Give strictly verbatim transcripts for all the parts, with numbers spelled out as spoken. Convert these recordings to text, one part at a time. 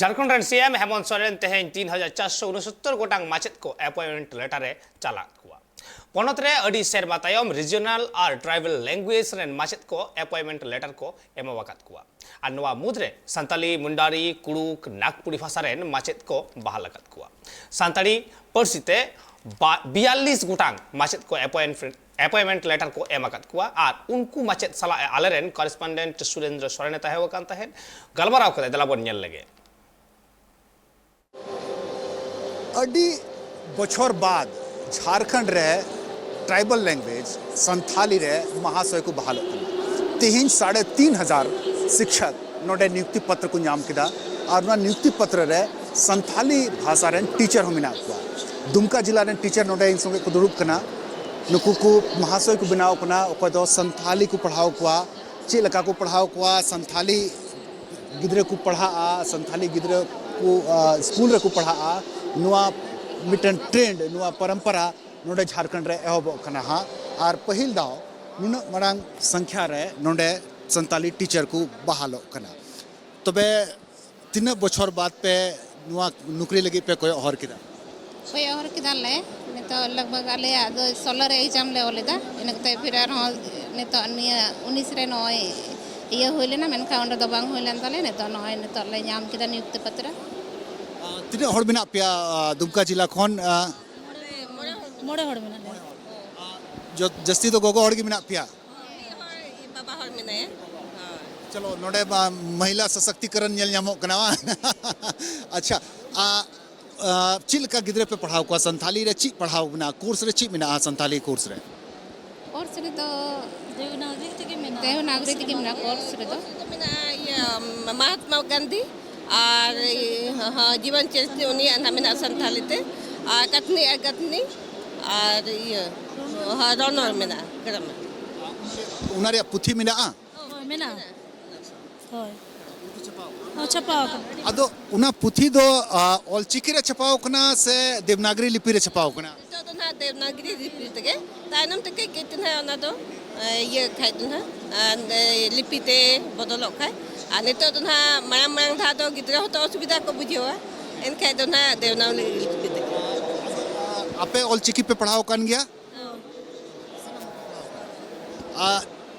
ᱡᱷᱟᱲᱠᱷᱚᱸᱰ ᱨᱮᱱ ᱥᱤ ᱮᱢ ᱦᱮᱢᱚᱱᱛ ᱥᱚᱨᱮᱱ ᱛᱮᱦᱮᱧ ᱛᱤᱱ ᱦᱟᱡᱟᱨ ᱪᱟᱨᱥᱚ ᱩᱱᱩᱥᱚᱛᱛᱚᱨ ᱜᱚᱴᱟᱝ ᱢᱟᱪᱮᱫ ᱠᱚ ᱟᱯᱚᱭᱮᱱᱴᱢᱮᱱᱴ ᱞᱮᱴᱟᱨ ᱮ ᱪᱟᱞᱟᱫ ᱠᱚᱣᱟ᱾ ᱯᱚᱱᱚᱛ ᱨᱮ ᱟᱹᱰᱤ ᱥᱮᱨᱢᱟ ᱛᱟᱭᱚᱢ ᱨᱤᱡᱤᱭᱚᱱᱟᱞ ᱟᱨ ᱴᱨᱟᱭᱵᱟᱞ ᱞᱮᱝᱜᱩᱭᱮᱡᱽ ᱨᱮᱱ ᱢᱟᱪᱮᱫ ᱠᱚ ᱟᱯᱚᱭᱮᱱᱴᱢᱮᱱᱴ ᱞᱮᱴᱟᱨ ᱠᱚ ᱮᱢᱟᱣ ᱟᱠᱟᱫ ᱠᱚᱣᱟ᱾ ᱟᱨ ᱱᱚᱣᱟ ᱢᱩᱫᱽᱨᱮ ᱥᱟᱱᱛᱟᱞᱤ, ᱢᱩᱱᱰᱟᱨᱤ, ᱠᱩᱲᱩᱠ, ᱱᱟᱜᱽᱯᱩᱨᱤ ᱵᱷᱟᱥᱟ ᱨᱮᱱ ᱢᱟᱪᱮᱫ ᱠᱚ ᱵᱟᱦᱟᱞ ᱟᱠᱟᱫ ᱠᱚᱣᱟ᱾ ᱥᱟᱱᱛᱟᱲᱤ ᱯᱟᱹᱨᱥᱤ ᱛᱮ ᱵᱟ-, ᱵᱤᱭᱟᱞᱞᱤᱥ ᱜᱚᱴᱟᱝ ᱢᱟᱪᱮᱫ ᱠᱚ ᱟᱯᱚᱭᱮᱱᱴ ᱟᱯᱚᱭᱮᱱᱴᱢᱮᱱᱴ ᱞᱮᱴᱟᱨ ᱠᱚ ᱮᱢ ᱟᱠᱟᱫ ᱠᱚᱣᱟ᱾ ᱟᱨ ᱩᱱᱠᱩ ᱢᱟᱪᱮᱫ ᱥᱟᱞᱟᱜ ᱮ ᱟᱞᱮᱨᱮᱱ ᱠᱚᱨᱮᱥᱯᱚᱱᱰᱮᱱᱴ ᱥᱩᱨᱮᱱᱫᱨᱚ ᱥᱚᱨᱮᱱ ᱮ ᱛᱟᱦᱮᱸ ᱟᱠᱟᱱ ᱛᱟᱦᱮᱸᱫ, ᱜᱟᱞᱢᱟᱨᱟᱣ ᱠᱟᱛᱮ ᱫᱮᱞᱟ ᱵᱚᱱ ᱧᱮᱞ ᱞᱮᱜᱮ᱾ ᱟᱹᱰᱤ ᱵᱚᱪᱷᱚᱨ ᱵᱟᱫ ᱡᱷᱟᱲᱠᱷᱚᱸᱰ ᱨᱮ ᱴᱨᱟᱭᱵᱟᱞ ᱞᱮᱝᱜᱩᱭᱮᱡᱽ ᱥᱟᱱᱛᱷᱟᱞᱤ ᱨᱮ ᱢᱟᱦᱟᱥᱚᱭ ᱠᱚ ᱵᱟᱦᱟᱞᱚᱜ ᱠᱟᱱᱟ᱾ ᱛᱮᱦᱮᱧ ᱥᱟᱲᱮ ᱛᱤᱱ ᱦᱟᱡᱟᱨ ᱥᱤᱠᱠᱷᱚᱠ ᱱᱚᱰᱮ ᱱᱤᱭᱩᱠᱛᱤ ᱯᱚᱛᱨᱚ ᱠᱚ ᱧᱟᱢ ᱠᱮᱫᱟ᱾ ᱟᱨ ᱱᱚᱣᱟ ᱱᱤᱭᱩᱠᱛᱤ ᱯᱚᱛᱨᱚ ᱨᱮ ᱥᱟᱱᱛᱷᱟᱞᱤ ᱵᱷᱟᱥᱟ ᱨᱮᱱ ᱴᱤᱪᱟᱨ ᱦᱚᱸ ᱢᱮᱱᱟᱜ ᱠᱚᱣᱟ᱾ ᱫᱩᱢᱠᱟ ᱡᱮᱞᱟ ᱨᱮᱱ ᱴᱤᱪᱟᱨ ᱱᱚᱰᱮ ᱤᱧ ᱥᱚᱸᱜᱮ ᱠᱚ ᱫᱩᱲᱩᱵ ᱠᱟᱱᱟ᱾ ᱱᱩᱠᱩ ᱠᱚ ᱢᱟᱦᱟᱥᱚᱭ ᱠᱚ ᱵᱮᱱᱟᱣ ᱠᱟᱱᱟ, ᱚᱠᱚᱭ ᱫᱚ ᱥᱟᱱᱛᱷᱟᱞᱤ ᱠᱚ ᱯᱟᱲᱦᱟᱣ ᱠᱚᱣᱟ, ᱪᱮᱫ ᱞᱮᱠᱟ ᱠᱚ ᱯᱟᱲᱦᱟᱣ ᱠᱚᱣᱟ, ᱥᱟᱱᱛᱷᱟᱞᱤ ᱜᱤᱫᱽᱨᱟᱹ ᱠᱚ ᱯᱟᱲᱦᱟᱜᱼᱟ, ᱥᱟᱱᱛᱷᱟᱞᱤ ᱜᱤᱫᱽᱨᱟᱹ ᱠᱚ, ᱟ, ᱥᱠᱩᱞ ᱨᱮᱠᱚ ᱯᱟᱲᱦᱟᱜᱼᱟ᱾ ᱱᱚᱣᱟ ᱢᱤᱫᱴᱮᱱ ᱴᱨᱮᱱᱰ, ᱱᱚᱣᱟ ᱯᱚᱨᱚᱢᱯᱚᱨᱟ ᱱᱚᱰᱮ ᱡᱷᱟᱲᱠᱷᱚᱸᱰ ᱨᱮ ᱮᱦᱚᱵᱚᱜ ᱠᱟᱱᱟ ᱦᱟᱸᱜ᱾ ᱟᱨ ᱯᱟᱹᱦᱤᱞ ᱫᱷᱟᱣ ᱱᱩᱱᱟᱹᱜ ᱢᱟᱨᱟᱝ ᱥᱚᱝᱠᱷᱭᱟ ᱨᱮ ᱱᱚᱰᱮ ᱥᱟᱱᱛᱟᱞᱤ ᱴᱤᱪᱟᱨ ᱠᱚ ᱵᱟᱦᱟᱞᱚᱜ ᱠᱟᱱᱟ᱾ ᱛᱚᱵᱮ ᱛᱤᱱᱟᱹᱜ ᱵᱚᱪᱷᱚᱨ ᱵᱟᱫ ᱯᱮ ᱱᱚᱣᱟ ᱱᱩᱠᱨᱤ ᱞᱟᱹᱜᱤᱫ ᱯᱮ ᱠᱚᱭᱚᱜ ᱦᱚᱨ ᱠᱮᱫᱟ? ᱠᱚᱭᱚᱜ ᱦᱚᱨ ᱠᱮᱫᱟᱞᱮ᱾ ᱱᱤᱛᱚᱜ ᱞᱟᱜᱽ ᱵᱷᱟᱜᱽ ᱟᱞᱮᱭᱟᱜ ᱫᱚ ᱥᱳᱞᱳ ᱨᱮ ᱮᱠᱡᱟᱢ ᱞᱮ ᱚᱞ ᱞᱮᱫᱟ, ᱤᱱᱟᱹ ᱠᱟᱛᱮ ᱯᱷᱤᱨ ᱟᱨᱦᱚᱸ ᱱᱤᱛᱚᱜ ᱱᱤᱭᱟᱹ ᱩᱱᱤᱥ ᱨᱮ ᱱᱚᱜᱼᱚᱭ ᱤᱭᱟᱹ ᱦᱩᱭ ᱞᱮᱱᱟ, ᱢᱮᱱᱠᱷᱟᱱ ᱚᱸᱰᱮ ᱫᱚ ᱵᱟᱝ ᱦᱩᱭ ᱞᱮᱱ ᱛᱟᱞᱮᱭᱟ᱾ ᱱᱤᱛᱚᱜ ᱱᱚᱜᱼᱚᱭ ᱱᱤᱛᱚᱜ ᱞᱮ ᱧᱟᱢ ᱠᱮᱫᱟ ᱱᱤᱭᱩᱠᱛᱤ ᱯᱚᱛᱨᱚ᱾ ᱟᱨ ᱛᱤᱱᱟᱹᱜ ᱦᱚᱲ ᱢᱮᱱᱟᱜ ᱯᱮᱭᱟ, ᱟᱨ, ᱫᱩᱢᱠᱟ ᱡᱮᱞᱟ ᱠᱷᱚᱱ? ᱟᱨ ᱢᱚᱬᱮ ᱦᱚᱲ ᱢᱮᱱᱟᱜ ᱞᱮᱭᱟ᱾ ᱡᱚ-, ᱡᱟᱹᱥᱛᱤ ᱫᱚ ᱜᱚᱜᱚ ᱦᱚᱲ ᱜᱮ ᱢᱮᱱᱟᱜ ᱯᱮᱭᱟ? ᱵᱟᱵᱟ ᱦᱚᱲ ᱢᱮᱱᱟᱭᱟ᱾ ᱦᱳᱭ᱾ ᱪᱚᱞᱚ, ᱱᱚᱰᱮ ᱢᱟ ᱢᱚᱦᱤᱞᱟ ᱥᱚᱥᱚᱠᱛᱤᱠᱚᱨᱚᱱ ᱧᱮᱞ ᱧᱟᱢᱚᱜ ᱠᱟᱱᱟ, ᱵᱟᱝ? ᱟᱪᱪᱷᱟ, ᱟ, ᱟ, ᱪᱮᱫ ᱞᱮᱠᱟ ᱜᱤᱫᱽᱨᱟᱹ ᱯᱮ ᱯᱟᱲᱦᱟᱣ ᱠᱚᱣᱟ? ᱥᱟᱱᱛᱷᱟᱞᱤ ᱨᱮ ᱪᱮᱫ ᱯᱟᱲᱦᱟᱣ ᱢᱮᱱᱟᱜᱼᱟ? ᱠᱳᱨᱥ ᱨᱮ ᱪᱮᱫ ᱢᱮᱱᱟᱜᱼᱟ ᱥᱟᱱᱛᱷᱟᱞᱤ ᱠᱳᱨᱥ ᱨᱮ? ᱠᱳᱨᱥ ᱨᱮᱫᱚ ᱫᱮᱵᱽᱱᱟᱜᱚᱨᱤ ᱛᱮᱜᱮ ᱢᱮᱱᱟᱜᱼᱟ᱾ ᱫᱮᱵᱽᱱᱟᱜᱚᱨᱤ ᱛᱮᱜᱮ ᱢᱮᱱᱟᱜᱼᱟ ᱠᱳᱨᱥ ᱨᱮᱫᱚ᱾ ᱢᱮᱱᱟᱜᱼᱟ, ᱤᱭᱟᱹ, ᱢᱟᱦᱟᱛᱢᱟ ᱜᱟᱱᱫᱷᱤ ᱟᱨ, ᱦᱚᱸ, ᱦᱚᱸ, ᱡᱤᱵᱚᱱ ᱪᱚᱨᱤᱛᱨᱚ ᱩᱱᱤᱭᱟᱜ ᱱᱟᱜ ᱢᱮᱱᱟᱜᱼᱟ ᱥᱟᱱᱛᱷᱟᱞᱤ ᱛᱮ, ᱟᱨ ᱠᱟᱛᱷᱱᱤ ᱟᱨ ᱜᱟᱹᱛᱷᱱᱤ ᱟᱨ ᱤᱭᱟᱹ, ᱦᱚᱸ, ᱨᱚᱱᱚᱲ ᱢᱮᱱᱟᱜᱼᱟ, ᱜᱨᱟᱢᱟᱨ᱾ ᱚᱱᱟ ᱨᱮᱭᱟᱜ ᱯᱩᱛᱷᱤ ᱢᱮᱱᱟᱜᱼᱟ? ᱦᱳᱭ, ᱢᱮᱱᱟᱜᱼᱟ᱾ ᱦᱳᱭ᱾ ᱦᱚᱸ, ᱪᱷᱟᱯᱟᱣ ᱟᱠᱟᱱᱟ᱾ ᱟᱫᱚ ᱚᱱᱟ ᱯᱩᱛᱷᱤ ᱫᱚ, ᱟ, ᱚᱞᱪᱤᱠᱤ ᱨᱮ ᱪᱷᱟᱯᱟᱣ ᱠᱟᱱᱟ ᱥᱮ ᱫᱮᱵᱽᱱᱟᱜᱽᱨᱤ ᱞᱤᱯᱤ ᱨᱮ ᱪᱷᱟᱯᱟᱣ ᱠᱟᱱᱟ? ᱱᱤᱛᱚᱜ ᱫᱚ ᱱᱟᱦᱟᱜ ᱫᱮᱵᱽᱱᱟᱜᱽᱨᱤ ᱞᱤᱯᱤ ᱛᱮᱜᱮ, ᱛᱟᱭᱱᱚᱢ ᱛᱮ ᱠᱟᱹᱡ ᱠᱟᱹᱡ ᱛᱮ ᱱᱟᱦᱟᱜ ᱚᱱᱟ ᱫᱚ, ᱮ, ᱤᱭᱟᱹ ᱠᱷᱟᱡ ᱫᱚ ᱱᱟᱦᱟᱜ, ᱟᱨ, ᱮ, ᱞᱤᱯᱤ ᱛᱮ ᱵᱚᱫᱚᱞᱚᱜ ᱠᱷᱟᱡ᱾ ᱟᱨ ᱱᱤᱛᱚᱜ ᱫᱚ ᱱᱟᱦᱟᱜ ᱢᱟᱲᱟᱝ ᱢᱟᱲᱟᱝ ᱫᱷᱟᱣ ᱫᱚ ᱜᱤᱫᱽᱨᱟᱹ ᱦᱚᱸᱛᱚ ᱚᱥᱩᱵᱤᱫᱷᱟ ᱠᱚ ᱵᱩᱡᱷᱟᱹᱣᱟ, ᱮᱱᱠᱷᱟᱡ ᱫᱚ ᱱᱟᱦᱟᱜ ᱫᱮᱵᱽᱱᱟᱜᱚᱨᱤ ᱞᱤᱯᱤ ᱛᱮᱜᱮ᱾ ᱟᱯᱮ ᱚᱞᱪᱤᱠᱤ ᱯᱮ ᱯᱟᱲᱦᱟᱣ ᱟᱠᱟᱱ ᱜᱮᱭᱟ? ᱟᱨ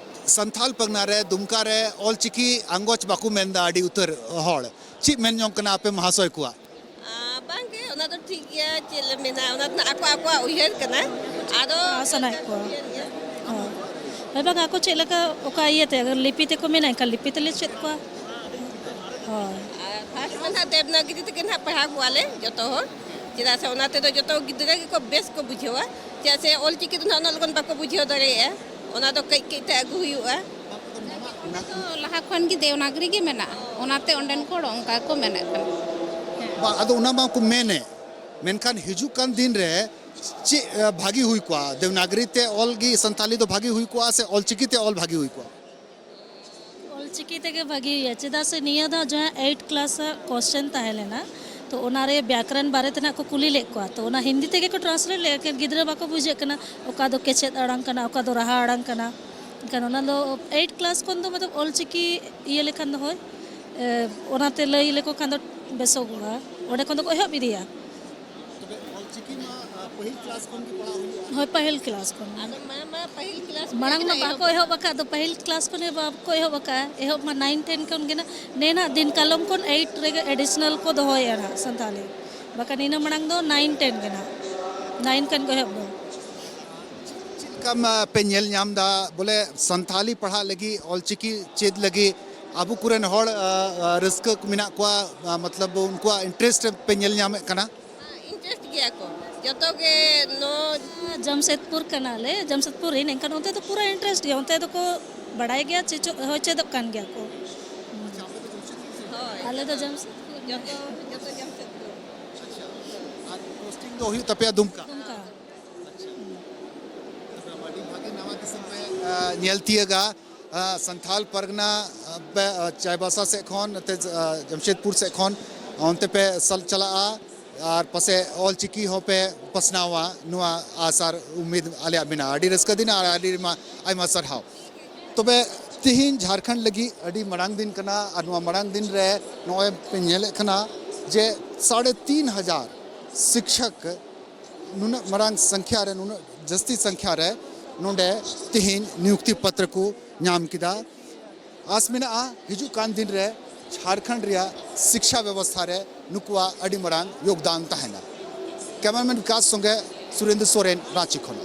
ᱥᱟᱱᱛᱷᱟᱞ ᱯᱟᱨᱜᱟᱱᱟ ᱨᱮ, ᱫᱩᱢᱠᱟ ᱨᱮ ᱚᱞᱪᱤᱠᱤ ᱟᱸᱜᱚᱪ ᱵᱟᱠᱚ ᱢᱮᱱᱫᱟ ᱟᱹᱰᱤ ᱩᱛᱟᱹᱨ ᱦᱚᱲ᱾ ᱪᱮᱫ ᱢᱮᱱ ᱡᱚᱝ ᱠᱟᱱᱟ ᱟᱯᱮ ᱢᱟᱦᱟᱥᱚᱭ ᱠᱚᱣᱟᱜ? ᱟᱨ ᱵᱟᱝᱜᱮ, ᱚᱱᱟ ᱫᱚ ᱴᱷᱤᱠ ᱜᱮᱭᱟ, ᱪᱮᱫ ᱞᱮ ᱢᱮᱱᱟ, ᱚᱱᱟ ᱫᱚ ᱟᱠᱚ ᱟᱠᱚᱣᱟᱜ ᱩᱭᱦᱟᱹᱨ ᱠᱟᱱᱟ᱾ ᱟᱫᱚ ᱯᱟᱲᱦᱟᱣ ᱥᱟᱱᱟᱭᱮᱫ ᱠᱚᱣᱟ᱾ ᱦᱳᱭ᱾ ᱦᱳᱭ, ᱵᱟᱝ, ᱟᱠᱚ ᱪᱮᱫ ᱞᱮᱠᱟ, ᱚᱠᱟ ᱤᱭᱟᱹᱛᱮ, ᱟᱜᱟᱨ ᱞᱤᱯᱤ ᱛᱮᱠᱚ ᱢᱮᱱᱟ, ᱮᱱᱠᱷᱟᱱ ᱞᱤᱯᱤ ᱛᱮᱞᱮ ᱪᱮᱫ ᱠᱚᱣᱟ᱾ ᱦᱳᱭ᱾ ᱟᱨ ᱯᱷᱟᱥᱴ ᱢᱟ ᱱᱟᱦᱟᱜ ᱫᱮᱵᱽᱱᱟᱜᱚᱨᱤ ᱛᱮᱜᱮ ᱱᱟᱦᱟᱜ ᱯᱟᱲᱦᱟᱣ ᱠᱚᱣᱟᱞᱮ ᱡᱚᱛᱚ ᱦᱚᱲ, ᱪᱮᱫᱟᱜ ᱥᱮ ᱚᱱᱟ ᱛᱮᱫᱚ ᱡᱚᱛᱚ ᱜᱤᱫᱽᱨᱟᱹ ᱜᱮᱠᱚ ᱵᱮᱥ ᱠᱚ ᱵᱩᱡᱷᱟᱹᱣᱟ, ᱪᱮᱫᱟᱜ ᱥᱮ ᱚᱞ ᱪᱤᱠᱤ ᱫᱚ ᱱᱟᱦᱟᱜ ᱩᱱᱟᱹᱜ ᱞᱚᱜᱚᱱ ᱵᱟᱠᱚ ᱵᱩᱡᱷᱟᱹᱣ ᱫᱟᱲᱮᱭᱟᱜᱼᱟ, ᱚᱱᱟ ᱫᱚ ᱠᱟᱹᱡ ᱠᱟᱹᱡ ᱛᱮ ᱟᱹᱜᱩ ᱦᱩᱭᱩᱜᱼᱟ᱾ ᱫᱚ ᱞᱟᱦᱟ ᱠᱷᱚᱱ ᱜᱮ ᱫᱮᱣᱱᱟᱜᱽᱨᱤ ᱜᱮ ᱢᱮᱱᱟᱜᱼᱟ, ᱚᱱᱟᱛᱮ ᱚᱸᱰᱮᱱ ᱠᱚ ᱦᱚᱲ ᱚᱱᱠᱟ ᱠᱚ ᱢᱮᱱᱮᱫ ᱠᱟᱱᱟ᱾ ᱵᱟ, ᱟᱫᱚ ᱚᱱᱟ ᱢᱟᱠᱚ ᱢᱮᱱᱮᱫ, ᱢᱮᱱᱠᱷᱟᱱ ᱦᱤᱡᱩᱜ ᱠᱟᱱ ᱫᱤᱱ ᱨᱮ ᱪᱮᱫ ᱮ, ᱵᱷᱟᱹᱜᱤ ᱦᱩᱭ ᱠᱚᱜᱼᱟ? ᱫᱮᱣᱱᱟᱜᱽᱨᱤ ᱛᱮ ᱚᱞ ᱜᱮ ᱥᱟᱱᱛᱟᱞᱤ ᱫᱚ ᱵᱷᱟᱹᱜᱤ ᱦᱩᱭ ᱠᱚᱜᱼᱟ ᱥᱮ ᱚᱞᱪᱤᱠᱤ ᱛᱮ ᱚᱞ ᱵᱷᱟᱹᱜᱤ ᱦᱩᱭ ᱠᱚᱜᱼᱟ? ᱚᱞᱪᱤᱠᱤ ᱛᱮᱜᱮ ᱵᱷᱟᱹᱜᱤ ᱦᱩᱭᱩᱜᱼᱟ, ᱪᱮᱫᱟᱜ ᱥᱮ ᱱᱤᱭᱟᱹ ᱫᱷᱟᱣ ᱡᱟᱦᱟᱸ ᱮᱭᱤᱴ ᱠᱞᱟᱥ ᱟᱜ ᱠᱚᱥᱪᱮᱱ ᱛᱟᱦᱮᱸ ᱞᱮᱱᱟ, ᱛᱚ ᱚᱱᱟᱨᱮ ᱵᱮᱠᱨᱚᱱ ᱵᱟᱨᱮ ᱛᱮᱱᱟᱜ ᱠᱚ ᱠᱩᱞᱤ ᱞᱮᱫ ᱠᱚᱣᱟ, ᱛᱚ ᱚᱱᱟ ᱦᱤᱱᱫᱤ ᱛᱮᱜᱮ ᱠᱚ ᱴᱨᱟᱱᱥᱞᱮᱴ ᱞᱮᱫᱼᱟ, ᱮᱱᱠᱷᱟᱱ ᱜᱤᱫᱽᱨᱟᱹ ᱵᱟᱠᱚ ᱵᱩᱡᱷᱟᱹᱜ ᱠᱟᱱᱟ ᱚᱠᱟ ᱫᱚ ᱠᱮᱪᱮᱫ ᱟᱲᱟᱝ ᱠᱟᱱᱟ, ᱚᱠᱟ ᱫᱚ ᱨᱟᱦᱟ ᱟᱲᱟᱝ ᱠᱟᱱᱟ᱾ ᱮᱱᱠᱷᱟᱱ ᱚᱱᱟ ᱫᱚ ᱮᱭᱤᱴ ᱠᱞᱟᱥ ᱠᱷᱚᱱ ᱫᱚ ᱢᱚᱛᱞᱚᱵ ᱚᱞᱪᱤᱠᱤ ᱤᱭᱟᱹ ᱞᱮᱠᱷᱟᱱ ᱫᱚ ᱦᱳᱭ, ᱮ, ᱚᱱᱟᱛᱮ ᱞᱟᱹᱭ ᱞᱮᱠᱚ ᱠᱷᱟᱱ ᱫᱚ ᱵᱮᱥᱚᱜᱚᱜᱼᱟ, ᱚᱸᱰᱮ ᱠᱷᱚᱱ ᱫᱚᱠᱚ ᱮᱦᱚᱵ ᱤᱫᱤᱭᱟ᱾ ᱛᱚᱵᱮ ᱚᱞᱪᱤᱠᱤ ᱢᱟ ᱟ, ᱯᱟᱹᱦᱤᱞ ᱠᱞᱟᱥ ᱠᱷᱚᱱ ᱜᱮ ᱯᱟᱲᱦᱟᱣ ᱦᱩᱭᱩᱜᱼᱟ᱾ ᱦᱳᱭ, ᱯᱟᱹᱦᱤᱞ ᱠᱞᱟᱥ ᱠᱷᱚᱱ ᱜᱮ᱾ ᱟᱫᱚ ᱢᱟᱲᱟᱝ ᱢᱟ ᱯᱟᱹᱦᱤᱞ ᱠᱞᱟᱥ ᱢᱟᱲᱟᱝ ᱢᱟ ᱵᱟᱠᱚ ᱮᱦᱚᱵ ᱟᱠᱟᱫ ᱫᱚ, ᱯᱟᱹᱦᱤᱞ ᱠᱞᱟᱥ ᱠᱷᱚᱱ ᱜᱮ ᱵᱟᱠᱚ ᱮᱦᱚᱵ ᱟᱠᱟᱫᱼᱟ, ᱮᱦᱚᱵ ᱢᱟ ᱱᱟᱭᱤᱱ ᱴᱮᱱ ᱠᱷᱚᱱ ᱜᱮ ᱱᱟᱜ, ᱱᱮᱱᱟᱜ ᱫᱤᱱ ᱠᱟᱞᱚᱢ ᱠᱷᱚᱱ ᱮᱭᱤᱴ ᱨᱮᱜᱮ ᱮᱰᱤᱥᱚᱱᱟᱞ ᱠᱚ ᱫᱚᱦᱚᱭᱮᱫᱼᱟ ᱱᱟᱜ ᱥᱟᱱᱛᱟᱞᱤ, ᱵᱟᱠᱷᱟᱱ ᱤᱱᱟᱹ ᱢᱟᱲᱟᱝ ᱫᱚ ᱱᱟᱭᱤᱱ ᱴᱮᱱ ᱜᱮ ᱱᱟᱜ, ᱱᱟᱭᱤᱱ ᱠᱷᱚᱱ ᱠᱚ ᱮᱦᱚᱵ ᱫᱚ᱾ ᱪᱮᱫ ᱞᱮᱠᱟ ᱢᱟ, ᱯᱮ ᱧᱮᱞ ᱧᱟᱢ ᱮᱫᱟ ᱵᱚᱞᱮ ᱥᱟᱱᱛᱟᱞᱤ ᱯᱟᱲᱦᱟᱜ ᱞᱟᱹᱜᱤᱫ, ᱚᱞᱪᱤᱠᱤ ᱪᱮᱫ ᱞᱟᱹᱜᱤᱫ ᱟᱵᱚ ᱠᱚᱨᱮᱱ ᱦᱚᱲ ᱟ, ᱟ, ᱨᱟᱹᱥᱠᱟᱹ ᱠᱚ ᱢᱮᱱᱟᱜ ᱠᱚᱣᱟ, ᱟ, ᱢᱚᱛᱞᱚᱵ ᱩᱱᱠᱩᱣᱟᱜ ᱤᱱᱴᱟᱨᱮᱥᱴ ᱯᱮ ᱧᱮᱞ ᱧᱟᱢᱮᱫ ᱠᱟᱱᱟ? ᱤᱱᱴᱟᱨᱮᱥᱴ ᱜᱮᱭᱟ ᱠᱚ ᱡᱚᱛᱚ ᱜᱮ᱾ ᱱᱚ ᱡᱟᱢᱥᱮᱫᱽᱯᱩᱨ ᱠᱟᱱᱟᱞᱮ, ᱡᱟᱢᱥᱮᱫᱽᱯᱩᱨ ᱨᱮᱱ, ᱮᱱᱠᱷᱟᱱ ᱚᱱᱛᱮ ᱫᱚ ᱯᱩᱨᱟᱹ ᱤᱱᱴᱟᱨᱮᱥᱴ ᱜᱮᱭᱟ, ᱚᱱᱛᱮ ᱫᱚᱠᱚ ᱵᱟᱲᱟᱭ ᱜᱮᱭᱟ, ᱪᱮᱪᱚᱜ ᱦᱚᱸ ᱪᱮᱫᱚᱜ ᱠᱟᱱ ᱜᱮᱭᱟ ᱠᱚ᱾ ᱦᱳᱭ, ᱟᱞᱮ ᱫᱚ ᱡᱟᱢᱥᱮᱫᱽᱯᱩᱨ᱾ ᱡᱚᱛᱚ ᱡᱚᱛᱚ ᱡᱟᱢᱥᱮᱫᱽᱯᱩᱨ᱾ ᱟᱨ ᱯᱳᱥᱴᱤᱝ ᱫᱚ ᱦᱩᱭᱩᱜ ᱛᱟᱯᱮᱭᱟ ᱫᱩᱢᱠᱟ? ᱫᱩᱢᱠᱟ᱾ ᱟᱹᱰᱤ ᱵᱷᱟᱜᱮ ᱱᱟᱣᱟ ᱫᱤᱥᱚᱢ ᱯᱮ ᱟ, ᱧᱮᱞ ᱛᱤᱭᱟᱹᱜᱟ᱾ ᱟ, ᱥᱟᱱᱛᱷᱟᱞ ᱯᱟᱨᱜᱟᱱᱟ ᱟ, ᱯᱮ ᱟ, ᱪᱟᱭᱵᱟᱥᱟ ᱥᱮᱫ ᱠᱷᱚᱱ ᱱᱚᱛᱮ ᱟ, ᱡᱟᱢᱥᱮᱫᱽᱯᱩᱨ ᱥᱮᱫ ᱠᱷᱚᱱ ᱚᱱᱛᱮ ᱯᱮ ᱥᱟᱞ ᱪᱟᱞᱟᱜᱼᱟ ᱟᱨ ᱯᱟᱥᱮ ᱚᱞ ᱪᱤᱠᱤ ᱦᱚᱸᱯᱮ ᱯᱟᱥᱱᱟᱣᱟ, ᱱᱚᱣᱟ ᱟᱥ ᱟᱨ ᱩᱢᱤᱫ ᱟᱞᱮᱭᱟᱜ ᱢᱮᱱᱟᱜᱼᱟ᱾ ᱟᱹᱰᱤ ᱨᱟᱹᱥᱠᱟᱹ ᱫᱤᱱ ᱟᱨ ᱟᱹᱰᱤ ᱟᱭᱢᱟ, ᱟᱭᱢᱟ ᱥᱟᱨᱦᱟᱣ᱾ ᱛᱚᱵᱮ ᱛᱮᱦᱮᱧ ᱡᱷᱟᱲᱠᱷᱚᱸᱰ ᱞᱟᱹᱜᱤᱫ ᱟᱹᱰᱤ ᱢᱟᱲᱟᱝ ᱫᱤᱱ ᱠᱟᱱᱟ ᱟᱨ ᱱᱚᱣᱟ ᱢᱟᱲᱟᱝ ᱫᱤᱱ ᱨᱮ ᱱᱚᱜᱼᱚᱭ ᱯᱮ ᱧᱮᱞᱮᱫ ᱠᱟᱱᱟ ᱡᱮ ᱥᱟᱲᱮ ᱛᱤᱱ ᱦᱟᱡᱟᱨ ᱥᱤᱠᱠᱷᱚᱠ ᱱᱩᱱᱟᱹᱜ ᱢᱟᱨᱟᱝ ᱥᱚᱝᱠᱷᱭᱟ ᱨᱮ, ᱱᱩᱱᱟᱹᱜ ᱡᱟᱹᱥᱛᱤ ᱥᱚᱝᱠᱷᱭᱟ ᱨᱮ ᱱᱚᱰᱮ ᱛᱮᱦᱮᱧ ᱱᱤᱭᱩᱠᱛᱤ ᱯᱚᱛᱨᱚ ᱠᱚ ᱧᱟᱢ ᱠᱮᱫᱟ᱾ ᱟᱥ ᱢᱮᱱᱟᱜᱼᱟ ᱦᱤᱡᱩᱜ ᱠᱟᱱ ᱫᱤᱱ ᱨᱮ ᱡᱷᱟᱲᱠᱷᱚᱸᱰ ᱨᱮᱭᱟᱜ ᱥᱤᱠᱠᱷᱟ ᱵᱮᱵᱚᱥᱛᱷᱟ ᱨᱮ ᱱᱩᱠᱩᱣᱟᱜ ᱟᱹᱰᱤ ᱢᱟᱨᱟᱝ ᱭᱳᱜᱽᱫᱟᱱ ᱛᱟᱦᱮᱱᱟ᱾ ᱠᱮᱢᱮᱨᱟᱢᱮᱱ ᱵᱤᱠᱟᱥ ᱥᱚᱸᱜᱮ ᱥᱩᱨᱮᱱᱫᱨᱚ ᱥᱚᱨᱮᱱ, ᱨᱟᱸᱪᱤ ᱠᱷᱚᱱ᱾